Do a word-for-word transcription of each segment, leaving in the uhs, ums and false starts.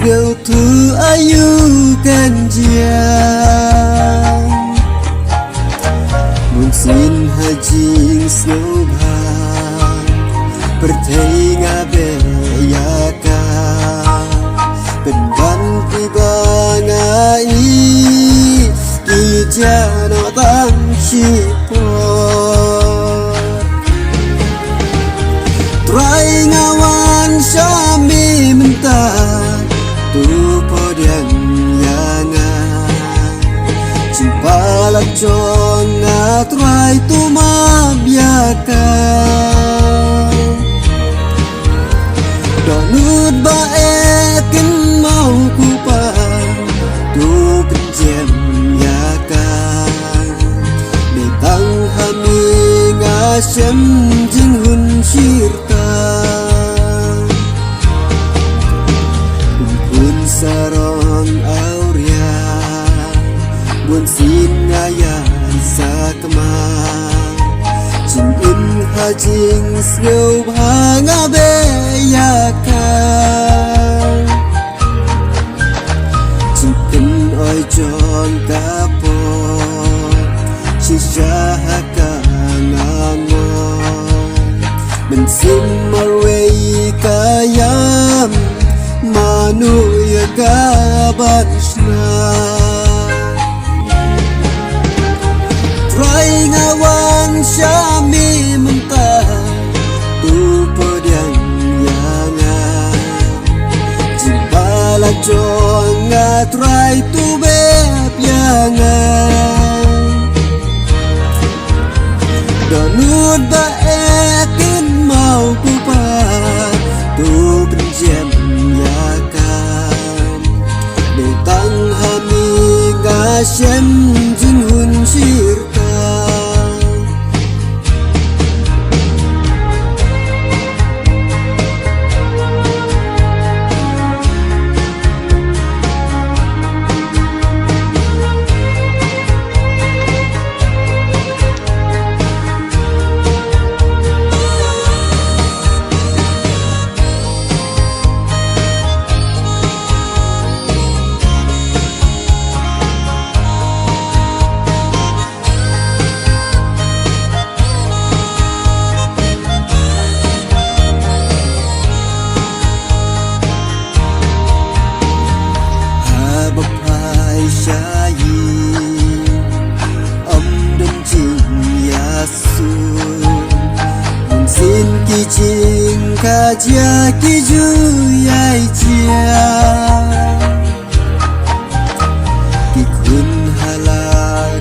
Keu tu ayu kan jia. Bun sien ha jingsngewbha pyrthei nga beh ïa ka. Pynban ki ba nga ïeit ki jia noh tang shipor. Trai nga wan sha me mynta, to pdiang ïa nga. Jingpalat jong nga Trai to map ïa ka. Dohnud ba eh kynmaw ko Pa, to pynjem ïa ka. Dei tang ha me nga shem jinghun shirta. Kum khun sarong awria, bun sien nga ïa sakma. Jingim ha jingsngewbha nga beh ïa ka. Jingpynoi jong ka por, shisha ha ka nga ngong. Mynsiem marwei ka ïam, mano ïa ka ban shna. Trai nga wan sha me mynta, to pdiang ïa nga. Jingpalat jong nga Trai to beh ïa nga. Dohnud ba eh kynmaw ko Pa, to pynjem ïa ka. Dei tang ha me nga shem jinghun shirta. Haba phai sha ïing, ym don jingïasur. Bun sien ki jingkajia ki ju ïai jia. Ki khun ha la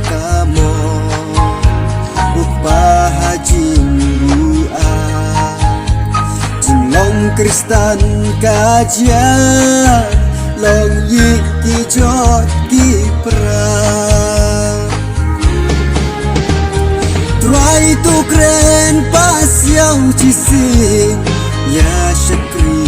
ka mon, u kpa ha jingbuaid. Jinglong Khristan ka jia, long ïing ki jot ki pra. Trai to kren pasiaw shisien ïa shakri